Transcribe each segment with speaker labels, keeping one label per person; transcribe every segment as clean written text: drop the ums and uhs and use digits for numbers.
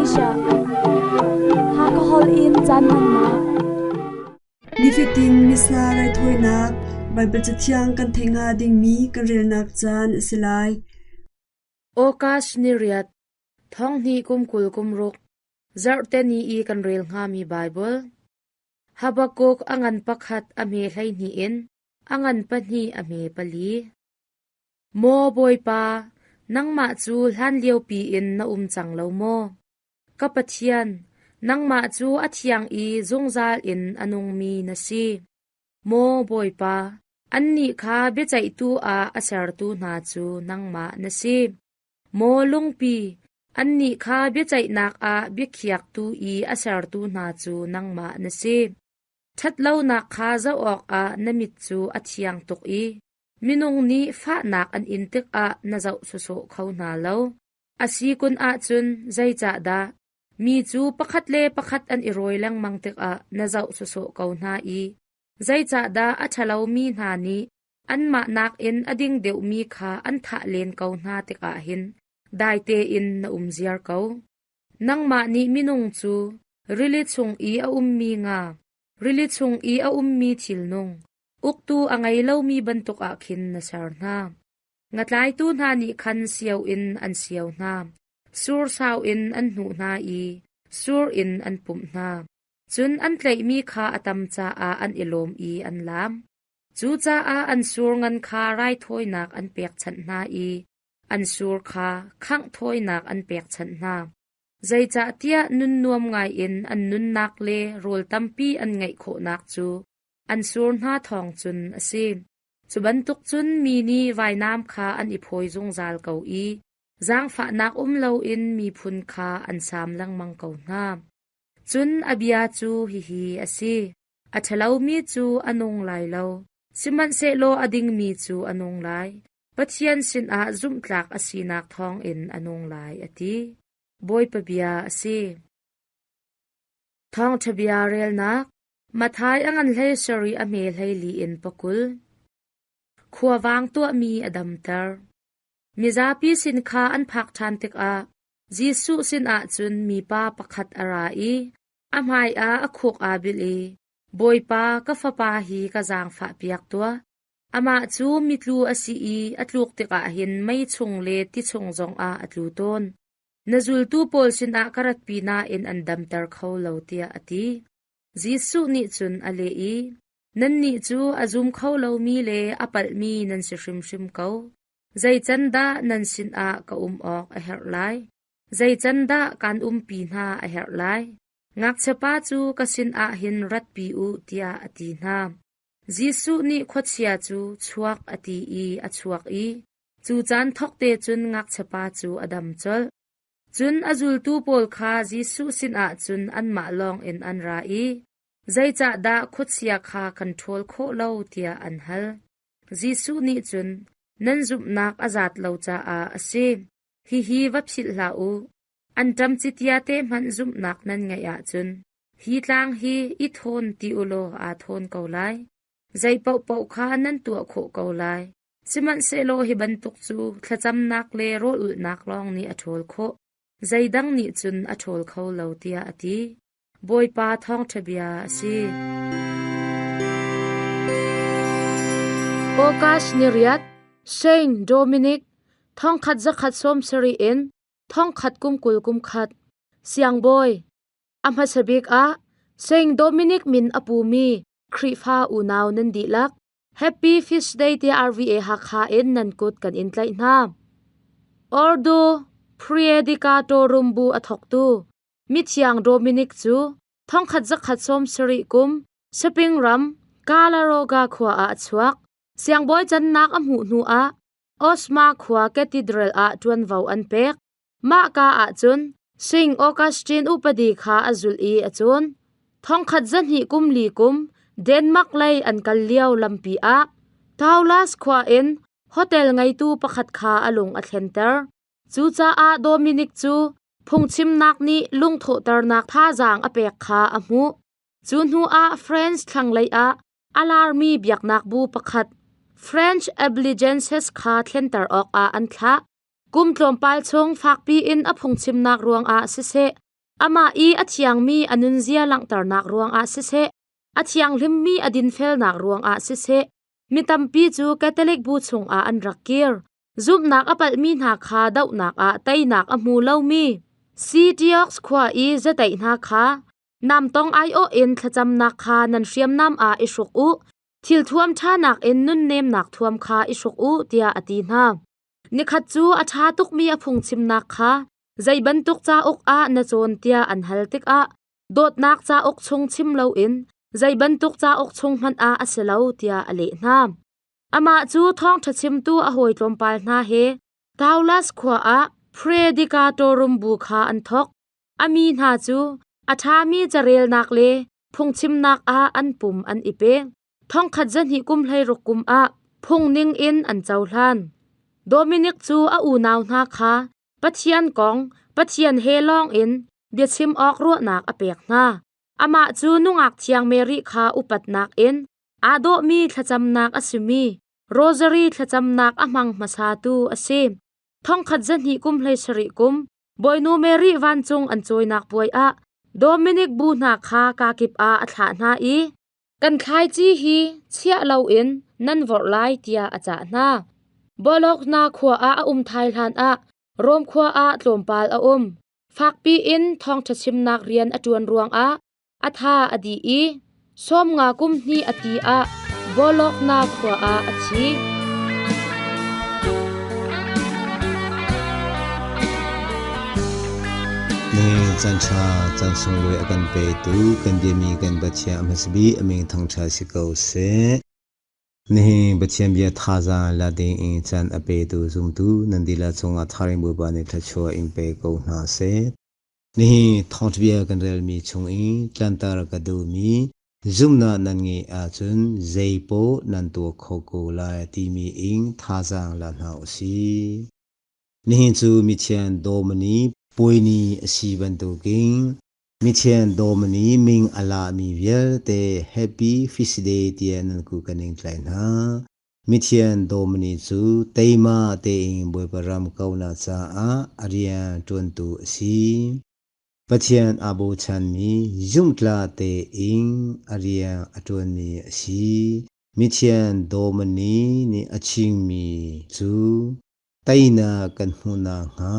Speaker 1: Asia. Hakha holh in caan hmannak.
Speaker 2: Nifatin Missa raithawinak Baibal Cathiang kan theih hnga dingmi kan relnak caan a si lai.
Speaker 3: August ni riat, thong hnih kum 20 kum ruk, zarhte ni i kan rel hngami Baibal. Habakkuk a ngan pakhat a hme 12 in a ngan pahnih a hme pali. Maw Bawipa, nangmah cu hlanliopi in na um cang lo maw? Ka Pathian, nangmah cu a thiang i zungzal in a nungmi na si. Maw Bawipa, annih kha biaceihtu ah a sertu hna cu nangmah na si. Maw lungpi, annih kha biaceihnak ah biakhiaktu i a sertu hna cu nangmah na si. Ṭhatlonak kha zoh awkah na mit cu a thiang tuk i minung nih fahnak an in tikah na zoh sawsawh kho hna lo. A si kun ahcun zeicahdah mi cu pakhat le pakhat an i rawi lengmang tikah na zoh sawsawh ko hna i zeicahdah a ṭhalomi hna nih anmah nakin a ding deuhmi kha an thah len ko hna tikah hin dai tein na um ziar ko? Nangmah nih minung cu rili chung i a ummi nga, rili chung i a ummi thilnung, uktu a ngei lomi bantuk ah khin na ser hna. Ngatlaitu hna nih khan sio in an sio hna, sur sau in an hnuh hna i sur in an pumh hna. Cun an tlaihmi kha a tam caah an i lawm i an laam. Cucaah an sur ngan kha raithawinak an pekchanh hna i an sur kha khangh thawinak an pekchanh hna. Zeicahtiah nun nuam ngaiin an nunnak le rawl tampi an ngeih khawhnak cu an sur hna thawng cun a si. Cu bantuk cun mi nih vainam kha an i phawi zungzal ko i zaangfahnak um loin miphun kha an saam lengmang ko hna. Cun a bia cu hihi a si: A ṭhalomi cu a nung lai lo, sihmanhsehlaw a dingmi cu a nung lai. Pathian sinah zumhtlak a sinak thawngin a nung lai, a ti. Bawipa bia a si. Thawngṭha bia relnak Matthai a ngan hlei sarih a hme 14 in 20. Khuavang tuahmi a damter. Mizapi sin kha an phak ṭhan tikah Jesuh sinah cun mipa pakhat a ra i a hmaiah a khuk aa bil i, Bawipa, ka fapa hi ka zaangfahpiak tuah. Amah cu mitlu a si i a tluk tikah hin mei chung le ti chung zongah a tlu tawn. Na zultu pawl sinah ka ratpi nain an damter kho lo tiah a ti. Jesuh nih cun a leh i, Nannih cu a zum kho lomi le a palhmi nan si hrimhrim ko. Zei can dah nan sinah ka um awk a herh lai? Zei can dah kaan umpi hna a herh lai? Ngakchiapa cu ka sinah hin ratpi u tiah a ti hna. Jesuh nih khuachia cu chuak a ti i a chuak i cu caan thawkte cun ngakchiapa cu a dam colh. Cun a zultu pawl kha Jesuh sinah cun anmah lawngin an ra i, Zeicahdah khuachia kha kan ṭhawl khawh lo tiah an hal. Jesuh nih cun, Nan zumhnak a zat lo caah a si. Hihi va philh hlah u. Anṭam citia te hmanh zumhnak nan ngeih ahcun hi tlang hi i thawn ti u law aa thawn ko lai. Zei paohpaoh kha nan tuah khawh ko lai. Sihmanhsehlaw hi bantuk cu thlacamnak le rawl ulhnak lawng nih a ṭhawl khawh. Zeidang nih cun a ṭhawl kho lo tiah a ti. Bawipa thawngṭha bia a si.
Speaker 4: August ni riat, Saint Dominic, thongkhat zakhat 70 in thongkhat kum 20 kum khat, siangbawi. A hmasa bik ah Saint Dominic min a pumi Khrihfa unau nan dihlak Happy Fish Day tiah RVA Hakha in nan kut kan in tlaih hna. Ordo Praedicatorum bu a thawktu mithiang Dominic cu thongkhat zakhat 70 kum Spring ram Kalaroga khua ah a chuak. Siangbawi cannak a hmuh hnu ah Osma khua Cathedral ah ṭuanvo an pek. Mah ka ahcun Sing Augustine upadi kha a zulh i a cawn. Thongkhat 200 kum li kum Denmark lei an kal lio lampi ah Taulas khua in hotel ngeitu pakhat kha a lung a thlenter. Cucaah Dominic cu phungchimnak nih lungthawhternak thazaang a pek kha a hmuh. Cu hnu ah France thlanglei ah a larmi biaknak bu pakhat French Albigenses kha thlenter awkah an thlah. Kum tlawmpal chung fakpi in a phungchimnak ruangah siseh,
Speaker 3: Amah i a thiangmi a nunzia langhternak ruangah siseh, a thianghlimmi a dinfelnak ruangah siseh, mi tampi cu Catholic bu chungah an rak kir. Zumhnak a palhmi hna kha dohnak ah teinak a hmu lomi Ctiox khua i zateih hna kha namtong aiawh in thlacamnak kha nan hriamnam ah i hruk u, thilthuam ṭhanak in nunnemnak thuam kha i hruk u tiah a ti hna. Nikhat cu a ṭha tukmi a phungchimnak kha zei bantuk cauk ah na cawn tiah an hal tikah dawtnak cauk chung chim loin zei bantuk cauk chung hmanh ah a si lo tiah a leh hna. Amah cu thawngṭha chimtu a hawi tlawmpal hna he Taulas khua ah Predicatorum bu kha an thawk. A mi hna cu a ṭhami carelnak le phungchimnak ah an pum an i pe. Thongkhat zahnih kum 16 kum ah phung ning in an cohlan. Dominic cu a unau hna kha Pathian kong, Pathian he lawng in biachim awk ruahnak a pek hna. Amah cu nungak thiang Mary kha upatnak in aa dawhmi thlacamnak a simi Rosary thlacamnak a hmang hmasatu a si. Thongkhat zahnih kum 17 kum Bawinu Mary vancung an cawinak puai ah Dominic bu hna kha kakip ah a thlah hna i kan thlaici hi chiah loin nan vorh lai tiah a cah hna. Bologna khua ah a um thai hlan ah Rom khua ah tlawmpal a um. Fakpi in thawngṭha chimnak rian a ṭuan ruangah a tha a dih i 50 kum hnih a ti ah Bologna khua ah a thi.
Speaker 5: Ni caan ṭha caan sunglawi a kan petu kan biami kan Pathian a hmasabik a min thangṭha si ko seh. Nihin Pathian bia thazaang la ding in caan a petu zumtu nan dihlak cungah tharing Bawipa nih thluachuah in pe ko hna seh. Nihin thawngṭhabia kan relmi chungin tlanter ka duhmi zumhnak nan ngeih ahcun zeipaoh nan tuah kho ko lai timi in thazaang la hna u sih. Nihin cu mithian Domini puai ni a si bantukin mithian Domini min a lami vialte Happy Feast Day tiah nan ku kan in tlai hna. Mithian Domini cu teima tein Bawipa ram kaunak caah a rian ṭuantu a si. Pathian aa bochanmi zumhtla tein a rian a ṭuanmi a si. Mithian Domini nih a chimmi cu teinak kan hmuh nakhnga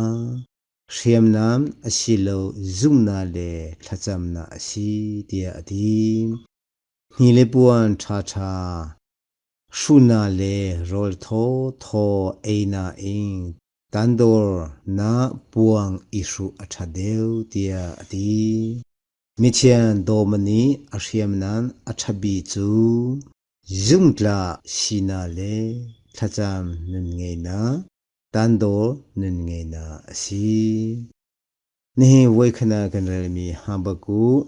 Speaker 5: hriamnam asilo zumhnak le thlacamnak a si tiah a ti. Hni le puan ṭhaṭha Hruhnak le rawl thawthaw ei nain tandawrnak puang i hruh a ṭha deuh tiah a ti. Mithian Dawma nih a hriamnam a ṭha bik cu zumtlak sinak le thlacam nun ngeihnak, tandawr nun ngeihnak a si. Nihin voikhat ah kan relmi Habakkuk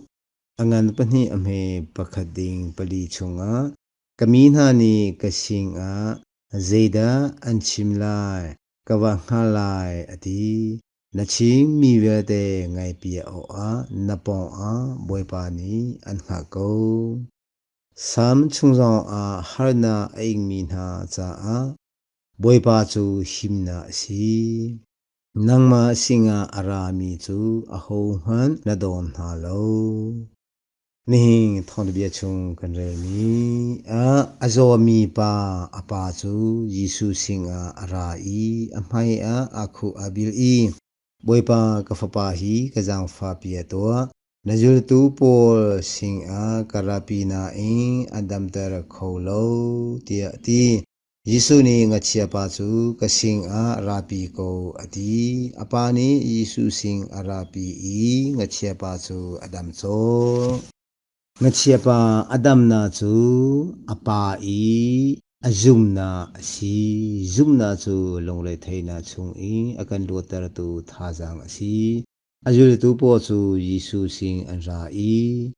Speaker 5: a ngan pahnih a hme pakhat ding pali chungah Ka mi hna nih ka sinah zeidah an chim lai ka va hngal lai a ti. Na chimmi vialte ngaihpiak awkah na pawngah Bawipa nih an hngah ko. Sam chung zongah harnak a ingmi hna caah Bawipa cu himnak a si. Nangmah sinah a rami cu ahohmanh na dawn hna lo. Nihin thawngthabia chung kan relmi ah a zawmi pa a pa cu Jesuh sinah a ra i a hmai ah aa khuh aa bil i Bawipa ka fapa hi ka zaangfah piah tuah. Na zultu pawl sinah ka rapi nain an damter kho lo tiah a ti. Jesuh nih ngakchia pa cu ka sinah rapi ko a ti. A pa nih Jesuh sin a rapi i ngakchia pa cu a dam colh. Ngakchia pa a damnak cu a pa i a zumnak a si. Zumnak cu lungretheihnak chung i a kan luattertu thazaang a si. A zultu pawl cu Jesuh sin an ra i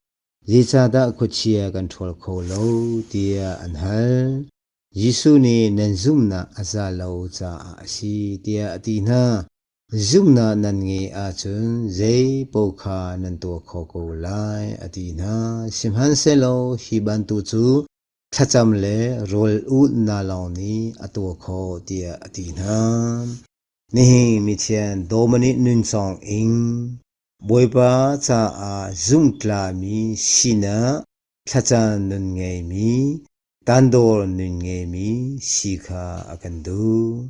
Speaker 5: zeicahdah khuachia kan ṭhawl kho lo tiah an hal. Jesuh nih nan zumhnak a za lo caah a si tiah a ti hna. Zumhnak nan ngeih ahcun zei paoh kha nan tuah kho ko lai a ti hna. Sihmanhsehlaw hi bantuk cu thlacam le rawl ulhnak lawng nih a tuah khawh tiah a ti hna. Nihin mithian Dominic nuncawng in. Bawipa caah zumhtlami sinak thlacam nun ngeimi, tandor nun ngeimi si kha a kan duh.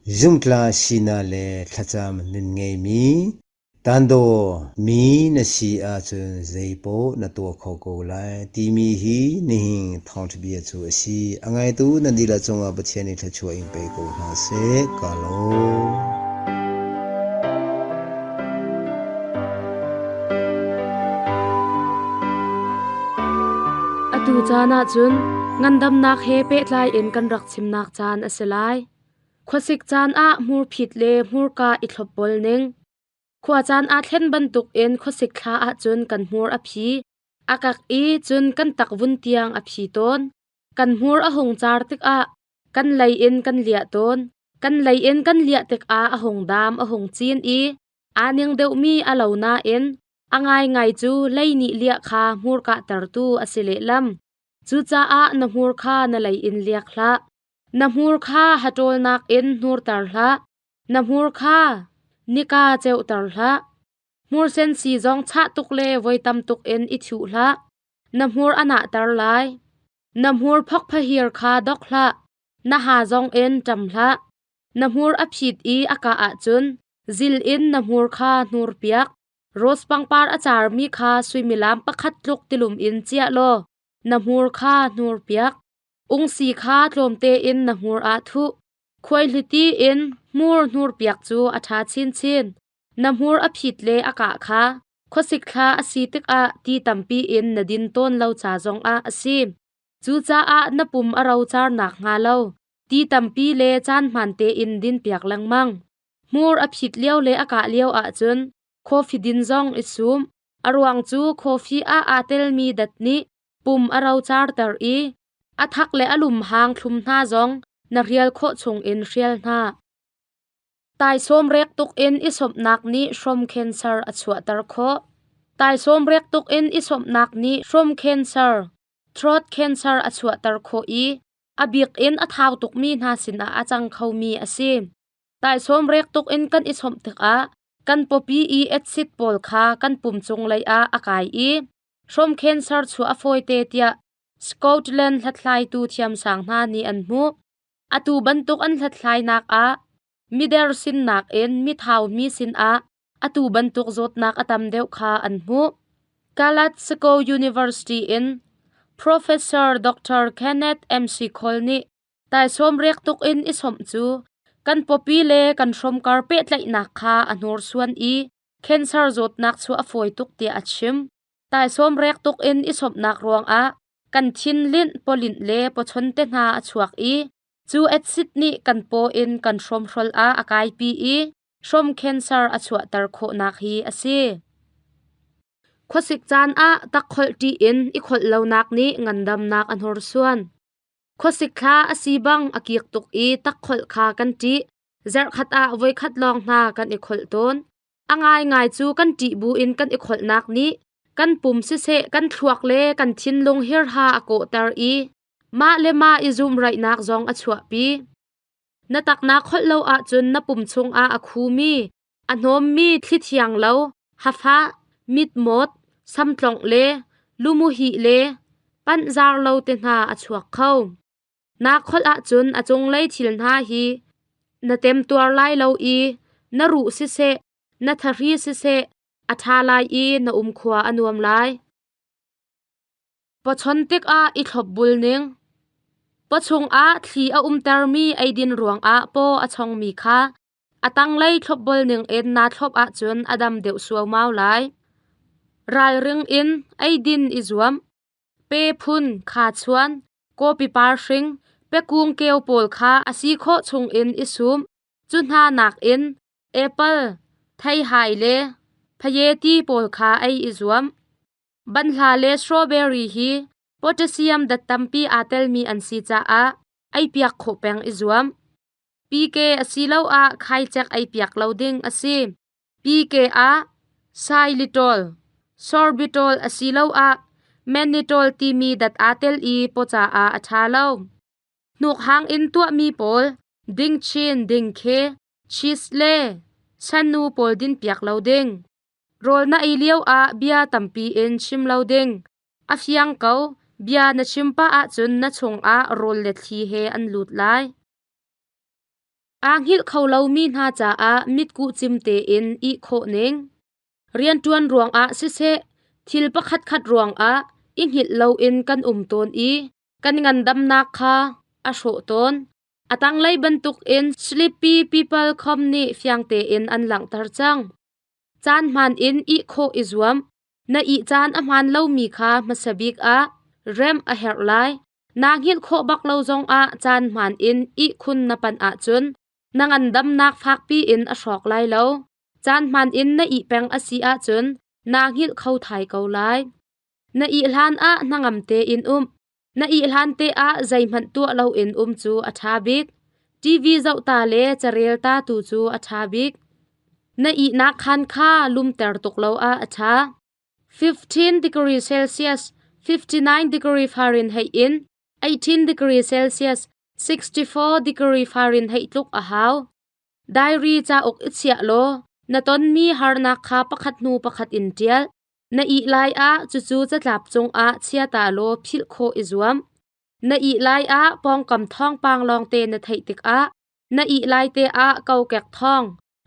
Speaker 5: Zumtla sinak le thlacam nun ngeimi Tandaw mi na si ahcun zeipaoh na tuah kho ko lai timi hi nihin thawngṭha bia cu a si. A ngaitu nan dihlak cungah Pathian nih thluachuah in pe ko hna seh. Ka lawm.
Speaker 4: Atu caan ahcun ngandamnak he pehtlai in kan rak chimnak caan a si lai. Khuasik caan ah hmurphit le hmurka i thlopbol ning. Khua caan aa thlen bantukin khuasik thla ahcun kan hmur a phi. A kak i cun kan takvun tiang a phi tawn. Kan hmur a hung car tikah kan lei in kan liah tawn. Kan lei in kan liah tikah a hung dam a hung cin i aa ning deuhmi a lo nain a ngaingai cu lei nih liah kha hmurka tertu a si lehlam. Cucaah na hmur kha na lei in liak hlah. Na hmur kha haṭawlnak in hnurter hlah, na hmur kha nika ceuter hlah. Hmursen si zong chah tuk le voi tam tuk in i thuh hlah. Na hmur a nahter lai. Na hmur phokphahir kha dok hlah, na ha zong in ṭam hlah. Na hmur a phit i a kah ahcun zil in na hmur kha hnurpiak. Rose pangpar a carmi kha suimilam pakhat tluk tilum in ciah law na hmur kha hnurpiak. Ungsi kha tlawmte in na hmur ah thuh. Khuaihliti in hmur hnurpiak cu a ṭha chinchin. Na hmur a phit le a kah kha khuasik thla a si tikah ti tampi in na din tawn lo ca zongah a si. Cucaah na pum a rocar nakhnga lo ti tampi le caan hmaan tein dinpiak lengmang. Hmur a phit lio le a kah lio ahcun coffee din zong i sum. A ruang cu coffee ah aa telmi dat nih pum a rocarter i a thak le a lum hang thlum hna zong na hrial khawh chungin hrial hna. Taisawm rek tuk in i sawmhnak nih hrom cancer a chuahter khawh. Taisawm rek tuk in i sawmhnak nih hrom cancer, throat cancer a chuahter khawh i a bik in a thau tukmi hna sinah a cang khomi a si. Taisawm rek tuk in kan i sawmh tikah kan pawpi i acid pawl kha kan pum cung lei ah a kai i Hrom cancer chuah a fawite tiah Scotland hlathlaitu thiamsang hna nih an hmuh. Atu bantuk an hlathlainak ah mider sinnak in mithau mi sinah atu bantuk zawtnak a tam deuh kha an hmuh. Glasgow University in Professor Dr. Kenneth MC Cole nih taisawm rek tuk in i sawmh cu kan pawpi le kan hrom kar pehtlaihnak kha a hnursuan i Cancer zawtnak chuah a fawi tuk tiah a chim. Taisawm rek tuk in i sawmhnak ruangah kan thinlinh, pawlinh le pawchon te hna a chuak i cu acid nih kan paw in kan hrawmhrol ah a kaipi i hrom cancer a chuahter khawhnak hi a si. Khuasik caan ah takkholh ṭih in i kholh lonak nih ngandamnak a hnorsuan. Khuasik thla a si bang a kik tuk i takkholh kha kan ṭih. Zarhkhat ah voikhat lawng hna kan i kholh tawn. A ngaingai cu kan ṭih buin kan i kholhnak nih kan pum siseh kan thluak le kan thinlung hirha a kawhter i mah le mah i zumraihnak zong a chuahpi. Na tak naa kholh lo ahcun na pum chungah a khumi, a hnawmmi thli thiang lo, hafah, mitmawt, samtlongh le lumuhih le panhzar lo te hna a chuak kho. Naa kholh ahcun a cunglei thil hna hi na temtuar lai lo i na ruh siseh, na thahri siseh a ṭha lai i na umkhua a nuam lai. Pawchawn tikah i thlopbul ning. Pawchung ah thli a umtermi eidin ruangah paw a chongmi kha a tanglei thlopbul ning in naa thlop ahcun a dam deuh suaumau lai. Ralring in eidin i zuam. Pe phun, khachuan, kawpi par hring, pekung keu pawl kha a si khawh chungin i sum. Cu hna nakin apple, theihai le phayeti pawl kha ei i zuam. Banhla le strawberry hi potassium dat tampi aa telmi an si caah eipiak khawh peng i zuam. PK asiloah khaicek eipiak lo ding a si. PK ah xylitol, sorbitol asiloah mannitol timi dat aa tel i pawca ah a ṭha lo. Hnuk hang in tuahmi pawl dingchin, dingkhe, cheese le sanu pawl dinpiak lo ding. Rawl na ei lio ah bia tampi in chim lo ding. A fiang ko, bia na chim pah ahcun na chungah rawl le thli he an lut lai. Aa hngilh kho lomi hna caah mitkuh cim tein ih khawh ning. Rianṭuan ruangah siseh, thil pakhatkhat ruangah i hngilh loin kan um tawn i kan ngandamnak kha a hrawh tawn. A tanglei bantukin Sleepy People Com nih fiang tein an langhter cang. Caan hmaan in ih khawh i zuam. Na ih caan a hmaan lomi kha hmasa bik ah remh a herh lai. Naa hngilh khawh bak lo zongah caan hmaan in ihkhun na panh ahcun na ngandamnak fakpi in a hrawk lai lo. Caan hmaan in na ih peng a si ahcun naa hngilh kho thai ko lai. Na ih hlan ah hnangam tein um. Na ih hlan te ah zeihmanh tuah loin um cu a ṭha bik. TV zoh ta le carel ta tu cu a ṭha bik. Na ihnak khaan kha lumter tuk lo ah a ṭha. 15 degree Celsius, 59 degree Fahrenheit in 18 degree Celsius, 64 degree Fahrenheit tluk a hau. Diary cauk i chiah law na tonmi harnak kha pakhat hnu pakhat in ṭial. Na ih lai ah cucu catlap cungah chia ta law philh khawh i zuam. Na ih lai ah pawngkam thawngpang lawngte na theih tikah na ih lai te ah kokek thawng,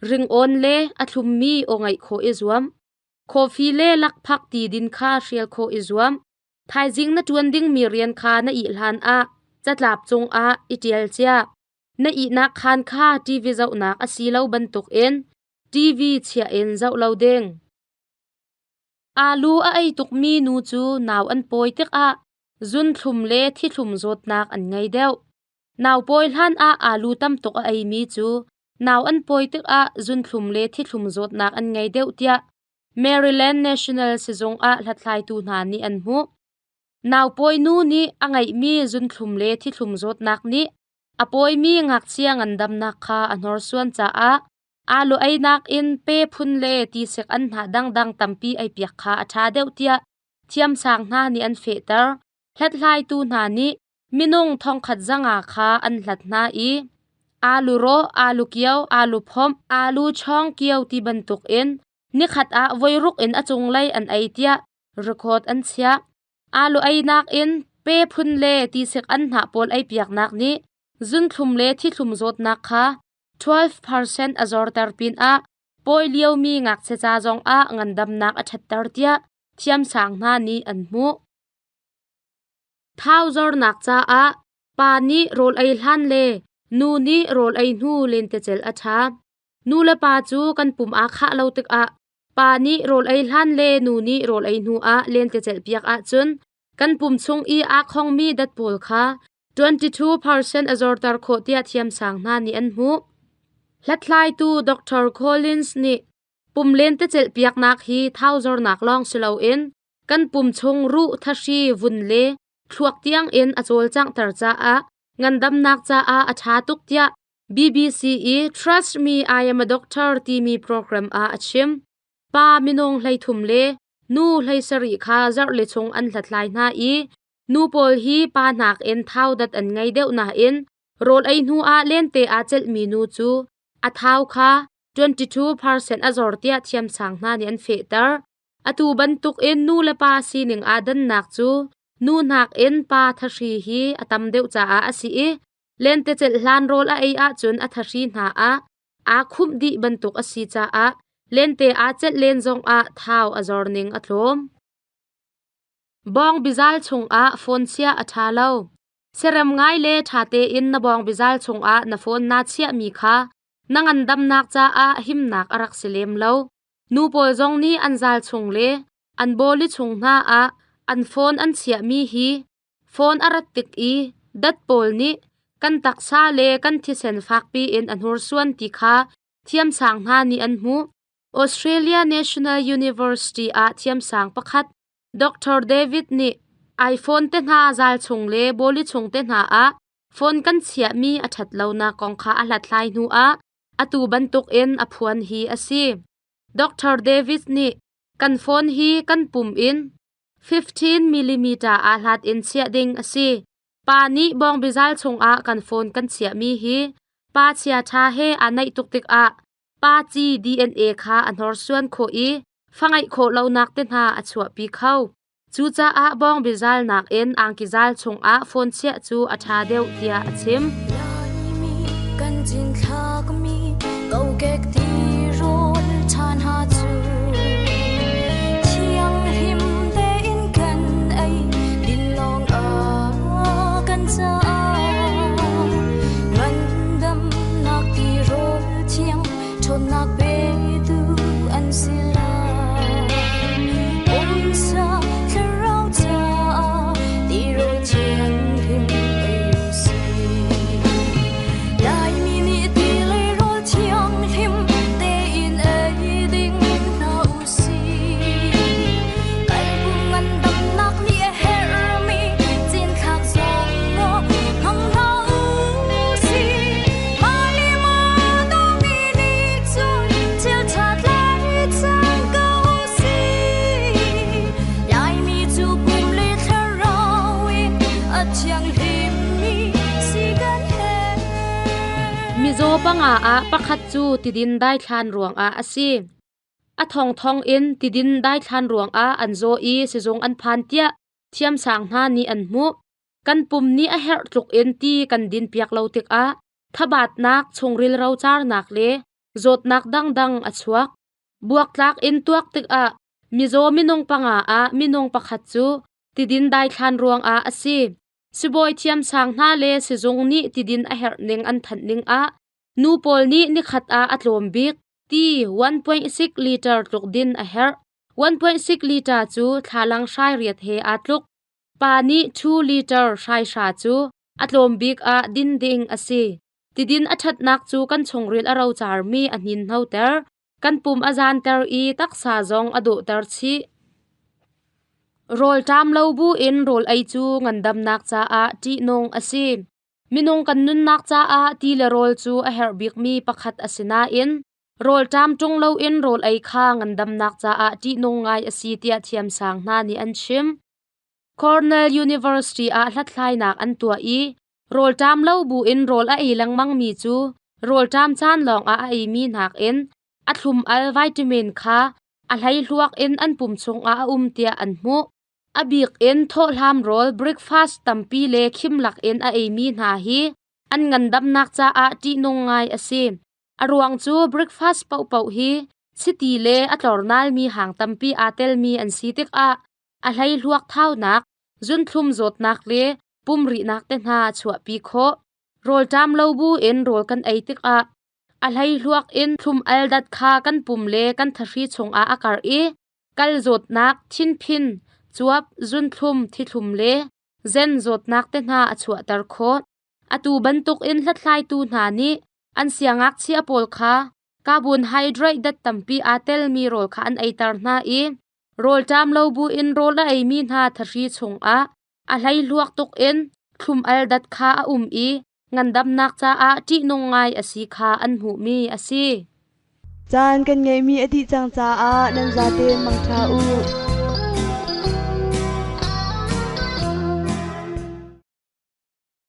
Speaker 4: ringawn le a thlummi aw ngaih khawh i zuam. Coffee le lakphak ti din kha hrial khawh i zuam. Thaizing na ṭuan dingmi rian kha na ih hlan ah catlap cungah i ṭial cia. Na ihnak khaan kha TV zohnak a si lo bantukin TV chiah in zoh lo ding. Aalu a ei tukmi nu cu nau an pawi tikah zunthlum le thithlum zawtnak an ngei deuh. Nau pawi hlan ah aalu tam tuk a eimi cu nau an pawi tikah zunthlum le thithlum zawtnak an ngei deuh tiah Maryland National Sizung ah hlathlaitu hna nih an hmuh. Naupawi nu nih a ngeihmi zunthlum le thithlum zawtnak nih a pawimi ngakchia ngandamnak kha a hnorsuan caah aalu einak in pe phun le tisik an hnah dangdang tampi eipiak kha a ṭha deuh tiah thiamsang hna nih an fehter. Hlathlaitu hna nih Minung thongkhat zanga kha an hlat hna i aalu rawh, aalu kio, aalu phomh, aalu chawng kio ti bantukin nikhat ah voiruk in a cunglei an ei tiah record an chiah. Aalu einak in pe phun le tisik an hnah pawl eipiaknak nih zunthlum le thithlum zawtnak kha 12% a zorter pinah pawi liomi ngakchia ca zongah ngandamnak a ṭhatter tiah thiamsang hna nih an hmuh. Thau zornak caah pa nih rawl ei hlan le nu nih rawl ei hnu lentecelh a ṭha. Nu le pa cu kan pum aa khah lo tikah pa nih rawl ei hlan le nu nih rawl ei hnu ah lentecelh piak ahcun kan pum chung i aa khongmi dat pawl kha 22% a zorter khawh tiah thiamsang hna nih an hmuh. Hlathlaitu Dr. Collins nih pum lentecelh piaknak hi thau zornak lawng si loin Kan pum chung ruh, thahri, vun le thluak tiangin a cawlcanghter caah ngandamnak caah a ṭha tuk tiah BBC i Trust Me I Am a Doctor timi program ah a chim. Pa minung 33 le nu 17 kha zarhli chung an hlathlai hna i nu pawl hi pa nakin thau dat an ngei deuh nain rawl ei hnu ah lente aa celhmi nu cu a thau kha 22% a zor tiah thiamsang hna nih an fehter. Atu bantukin nu le pa sining aa dannak cu nu nakin pa thahri hi a tam deuh caah a si i lentecelh hlan rawl a ei ahcun a thahri hna ah aa khumh dih bantuk a si caah lente aa celh len zongah thau a zor ning a tlawm. Bawng bizal chungah phone chiah a ṭha lo. Siarem ngai le ṭha tein na bawng bizal chungah na phone naa chiahmi kha na ngandamnak caah himnak a rak si lem lo. Nu pawl zong nih an zal chung le an bawli chung hna ah an phone an chiahmi hi phone a rat tik i dat pawl nih kan taksa le kan thisen fakpi in a hnursuan ti kha thiamsang hna nih an hmuh. Australia National University ah thiamsang pakhat Dr. David nih iPhone te hna zal chung le bawli chung te hna ah phone kan chiahmi a ṭhat lonak kong kha a hlathlai hnu ah Atu bantukin a phuan hi a si. Dr. Davis nih kan phone hi kan pum in 15 mm aa hlat in chiah ding a si. Pa nih bawng-bizal chungah kan phone kan chiahmi hi pa chiaṭha he aa naih tuk tikah pa ci DNA kha a hnorsuan khawh i Fa ngeih khawh lonak te hna a chuahpi kho. Cucaah bawngbi zal nakin angki zal chungah phone chiah cu a ṭha deuh tiah a chim.
Speaker 6: Laimi kan cinthlakmi kokek tirawl ṭhan ha cu thianghlim tein kan ei din lawng ah kan caah ngandamnak tirawl thiang ṭhawnnak petu an si lai. Pumsa thlarau caah tirawl thianghlim ei u sih. Laimi nih ti le rawl thianghlim tein ei ding hna u sih. Kalpum ngandamnak nih a herhmi cinthlak zong hmang hna u sih. Mah le mah dawmi nih cun thil ṭha tlai cang ko u sih. Laimi cu pum le thlarau in a thianghlimmi si kan herh.
Speaker 4: Mizaw panga ah pakhat cu tidin daithlan ruangah a si. A thongthong in tidin daithlan ruangah an zaw i sizung an phan tiah thiamsang hna nih an hmuh. Kan pum nih a herh tluk in ti kan din piak lo tikah thabatnak, chungril rocarnak le zawtnak dangdang a chuak. Buaktlak in tuak tikah mizaw minung panga ah minung pakhat cu tidin daithlan ruangah a si. Sibawi thiamsang hna le sizung nih tidin a herh ning an thanh ning ah nu pawl nih nikhat ah a tlawm bik ti 1.6 liter tluk din a herh. 1.6 liter cu thlalang hrai riat he aa tluk. Pa nih 2 liter hraihra cu a tlawm bik ah din ding a si. Tidin a ṭhatnak cu kan chungril a rocarmi a hninhnoter, kan pum a zanter i taksa zong a dawhter chih. Rawlṭam lo buin rawl ei cu ngandamnak caah ṭihnung a si. Minung kan nunnak caah ti le rawl cu a herh bikmi pakhat a si nain rawlṭam ṭung loin rawl ei kha ngandamnak caah ṭihnung ngai a si tiah thiamsang hna nih an chim. Cornell University ah hlathlainak an tuah i rawlṭam lo buin rawl a ei lengmangmi cu rawlṭam caan lawngah a eimi nakin a thlum-al vitamin kha a hleihluak in an pum chungah a um tiah an hmuh. A bik in thawhhlam rawl breakfast tampi le khim lakin a eimi hna hi an ngandamnak caah ṭihnung ngai a si. A ruang cu breakfast paohpaoh hi chiti le a tlornalmi hang tampi aa telmi an si tikah a hleihluak thaunak, zunthlum zawtnak le pumrihnak te hna a chuahpi khawh. Rawlṭam lo bu in rawl kan ei tikah a hleihluak in thlum-al dat kha kan pum le kan thahri chungah a karh i kal zawtnak, thinphin, cuap, zunthlum, thithlum le zen zawtnak te hna a chuahter khawh. Atu bantukin hlathlaitu hna nih an siangngakchia pawl kha carbohydrate dat tampi aa telmi rawl kha an eiter hna i rawlṭam lo buin rawl a eimi hna thahri chungah a hleihluak tuk in thlum-al dat kha a um i ngandamnak caah ṭihnung ngai a si kha an hmuhmi a si.
Speaker 2: Caan kan ngeihmi a dih cang caah nan zate mangṭha u.